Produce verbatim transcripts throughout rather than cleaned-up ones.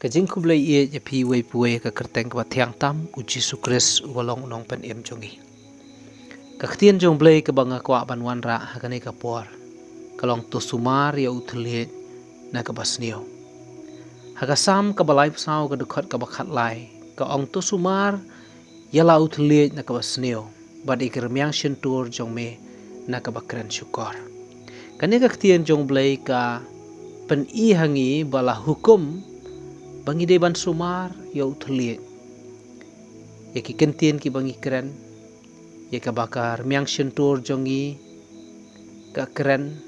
Ka jingkhublei ïa phi uwei pa uwei ha ka kyrteng kaba thiang tam u Jisu Khrist uba long u nongpynim jong ngi. Ka ktien jong u Blei kaba nga kwah ban wanrah ha kane ka por ka long to sumar ïa u thylliej na kaba sniew. Ha ka Salm kaba laiphew saw ka dkhot kaba khatlai ka ong to sumar ïa la u thylliej na kaba sniew bad ïa ki rmiang shyntur jong me na kaba kren shukor. Kane ka ktien jong u Blei ka pyni ha ngi ba la hukum ba ngi dei ban sumar ïa u thylliej, ïa ki kyntien kiba ngi kren, ïa kaba ka rmiang shyntur jong ngi ka kren,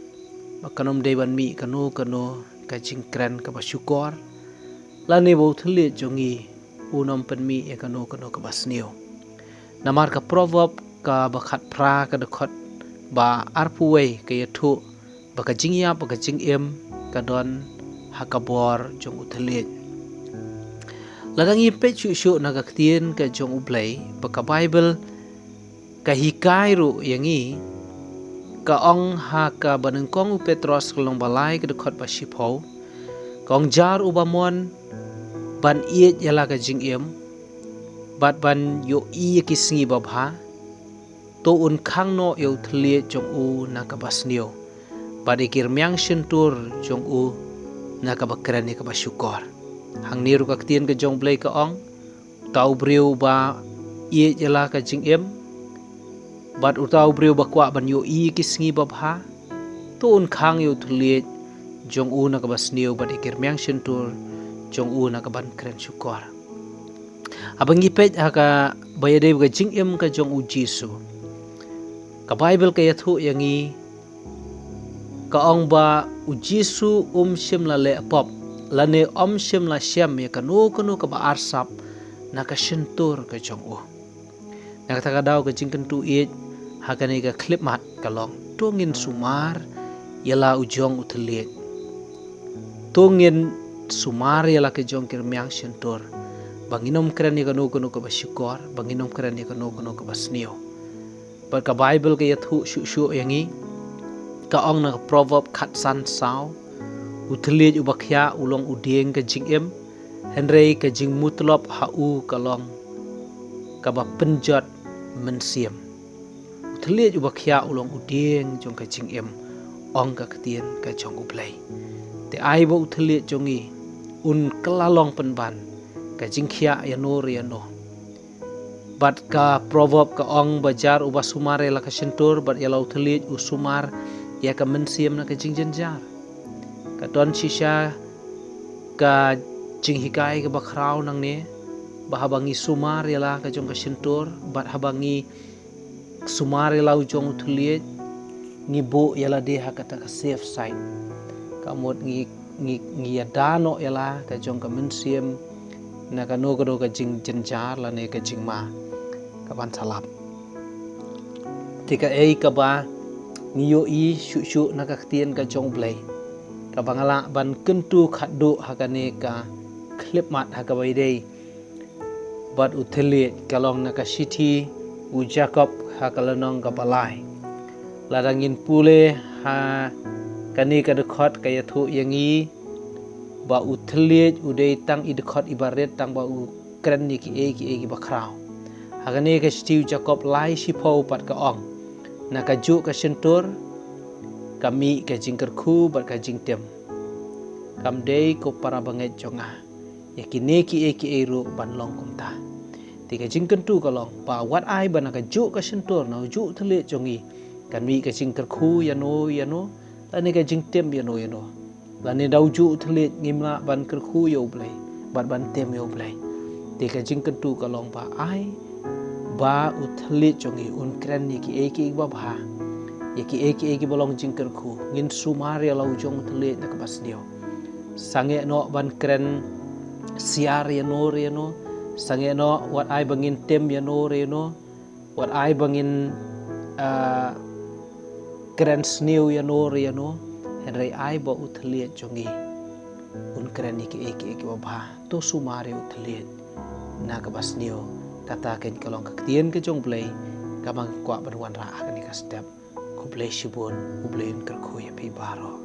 ba kan ym dei ban mih kano kano ka jingkren kaba shukor, lane ba u thylliej jong ngi un ym pynmih ïa kano kano kaba sniew. Namar ka Proverb kaba khatphra ka dkhot ba arphew wei ka ïathuh ba ka jingïap bad ka jingim ka don ha ka bor jong u thylliej. Lada ngi peit shuh shuh na ka ktien ka jong u Blei, ba ka Baibl ka hikai ruh ïa ngi, ka ong ha ka ba nyngkong u Petros ka lynnong ba lai ka dkhot ba shiphew, ka ong jar uba mon ban ïeit ïa la ka jingim bad ban ïohi ïa ki sngi babha, to un khang noh ïa u thylliej jong u na kaba sniew bad ïa ki rmiang shyntur jong u na kaba kren ïa kaba shukor. Hangne ruh ka ktien ka jong u Blei ka ong, uta u briew ba ïeit ïa la ka jingim bad uta u briew ba kwah ban ïohi ïa ki sngi babha, to un khang ïa u thylliej jong u na kaba sniew bad ïa ki rmiang shyntur jong u na kaban kren shukor. Haba ngi peit ha kaba ïadei bad ka jingim ka jong u Jisu, ka Baibl ka ïathuh ïa ngi, ka ong ba u Jisu um shym la leh pop lane um shym la shem ïa kano kano kaba arsap na ka shyntur ka jong u. Na kata ka daw ka jingkyntu ïeit ha kane ka khyllipmat ka long, to ngin sumar ïa la u jong u thylliej. To ngin sumar ïa la ka jong ki rmiang shyntur, ba ngin ym kren ïa kano kano kaba shukor, ba ngin ym kren ïa kano kano kaba sniew. Bad ka Baibl ka ïathuh shuh shuh ïa ngi, ka ong na ka Proverb khatsan saw, u thylliej uba khiah u long u dieng ka jingim, hynrei ka jingmutlop ha u ka long kaba pynjot mynsiem. U thylliej uba khiah u long u dieng jong ka jingim, ong ka ktien ka jong u Blei. Te ai ba u thylliej jong ngi un kylla long pynban ka jingkhiah ïano re ïano. Bad ka Proverb ka ong ba jar uba sumar ïa la ka shyntur bad ïa la u thylliej u sumar ïa ka mynsiem na ka jingjynjar. Ka don shisha ka jinghikai kaba khraw nangne, ba haba ngi sumar ïa la ka jong ka shyntur bad haba ngi sumar ïa la u jong u thylliej, ngi buh ïa lade ha kata ka safe side. Ka mut ngi ngi ngi ïada noh ïa la ka jong ka mynsiem na kano kano ka jingjynjar lane ka jingma kaban sa lap. Te kaei kaba ngi ïohi shuh shuh na ka ktien ka jong u Blei, kaba nga lah ban kyntu khatduh ha kane ka khyllipmat ha kaba ïadei bad u thylliej ka long na ka shithi u Jakob ha ka lynnong kaba lai. Lada ngin pule ha kane ka dkhot ka ïathuh ïa ngi ba u thylliej u dei tang i dkhot iba rit tang ba u kren ïa kiei kiei kiba khraw. Ha kane ka shithi u Jakob lai shiphew pat ka ong, na kajuh ka shyntur ka mih ka jingkyrkhu bad ka jingtim. Kam dei ko para bangeit jong nga, ïa kine kiei kiei ruh ban long kumta. Te ka jingkyntu ka long ba wat ai ba na kajuh ka shyntur, na ujuh u thylliej jong ngi, kan mih ka jingkyrkhu ïano ïano, lane ka jingtim ïano ïano. Lane da ujuh u thylliej ngim lah ban kyrkhu ïa u Blei bad ban tim ïa u Blei. Te ka jingkyntu ka long ba ai ba u thylliej jong ngi un kren ïa kiei kiei kiba bha, ïa kiei kiei kiba long jingkyrkhu. Ngin sumar ïa la u jong u thylliej na kaba sniew. Sangeh noh ban kren siar ïano re ïano. Sangeh noh wat ai ba ngin tim ïano re ïano. Wat ai ba ngin, ah, kren sniew ïano re ïano. Hynrei ai ba u thylliej jong ngi un kren ïa kiei kiei kiba bha. To sumar ïa u thylliej na kaba sniew. Kata kein ka long ka ktien ka jong u Blei kaba nga kwah ban wanrah ha kane ka step. Khublei shibun, u Blei un kyrkhu ïa phi baroh.